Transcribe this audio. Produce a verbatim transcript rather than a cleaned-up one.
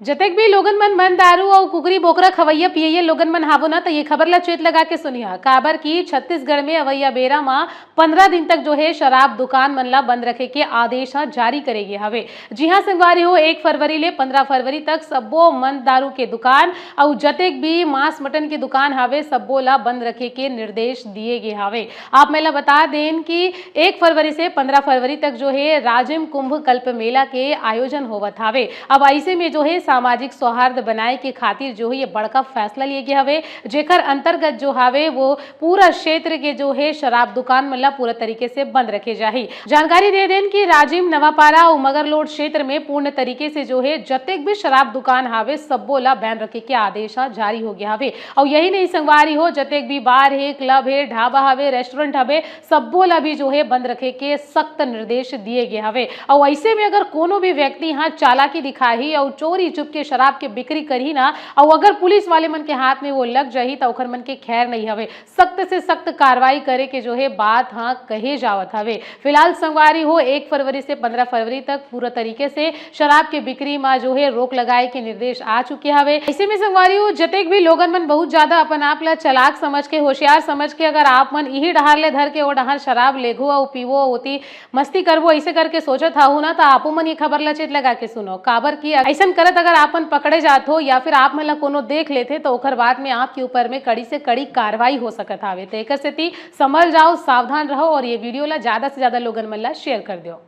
जतेक भी लोगन मन मन दारू अउ कुकरी बोकरा खवैया पियैया लोगन मन हावो ना, त ये खबर ला चेत लगा के सुनिहा, काबर कि छत्तीसगढ़ में अवैया बेरा म पंद्रह दिन तक जो हे शराब दुकान मन ला बंद रखे के आदेश ह जारी करे गे हवे। जी हाँ संगवारी हो, एक फरवरी ले पंद्रह फरवरी तक सब्बो मन दारू के दुकान अउ जतेक भी मांस मटन के दुकान हावे, सब्बो ला बंद रखे के निर्देश दिए गे हावे। आप मन ला बता देन कि एक फरवरी से पंद्रह फरवरी तक जो हे राजिम कुंभ कल्प मेला के आयोजन होवत हावे। अब ऐसे में जो हे सामाजिक सौहार्द बनाए के खातिर जो हे ये बड़का फैसला लिए गे हवे, जेकर अंतर्गत जो हावे वो पूरा क्षेत्र के जो हे शराब दुकान मन ला पूरा तरीके से बंद रखे जाही। जानकारी दे देन कि राजिम, नवापारा अउ मगरलोड क्षेत्र में पूर्ण तरीके से जो हे जतेक भी शराब दुकान हावे, सब्बो ला बैन रखे के आदेश ह जारी हो गया हवे। अउ यही नहीं संगवारी हो, जतेक भी बार हे, क्लब हे, ढाबा हवे, रेस्टोरेंट हवे, सब्बो ला भी जो हे बंद रखे के सख्त निर्देश दिए गए हवे। अउ ऐसे में अगर कोनो भी व्यक्ति यहाँ चालाकी दिखाही अउ चोरी चुप के शराब के बिक्री करही ना, अउ अगर पुलिस वाले मन के हाथ में वो लग जाही, त ओखर मन के खैर नहीं हवे। सख्त से सख्त कार्रवाई करे के जो हे बात हाँ कहे जावत हवे। फिलहाल संगवारी हो, एक फरवरी से पंद्रह फरवरी तक पूरा तरीके से शराब के बिक्री मा जो हे रोक लगाए के निर्देश आ चुके हवे। ऐसे में संगवारी हो, जतेक भी लोगन मन बहुत ज्यादा अपन आप ला चालाक समझ के, होशियार समझ के, अगर आप मन इही डहार ले धर के ओ डहार शराब लेघो अउ पीवो, ओती मस्ती करबो, ऐसे करके सोचत हहू ना, त आपो मन ये खबर ला चेत लगा के सुनो, काबर कि ऐसन करत अगर आप मन पकड़े जात हो या फिर आप मन ला कोनो देख लेथे, त ओकर बाद में आपके ऊपर में कड़ी से कड़ी कार्रवाई हो सकत हावे। त एकर सेती संभल जाओ, सावधान रहो और ये वीडियो ला ज्यादा से ज्यादा लोगन मन ला शेयर कर दो।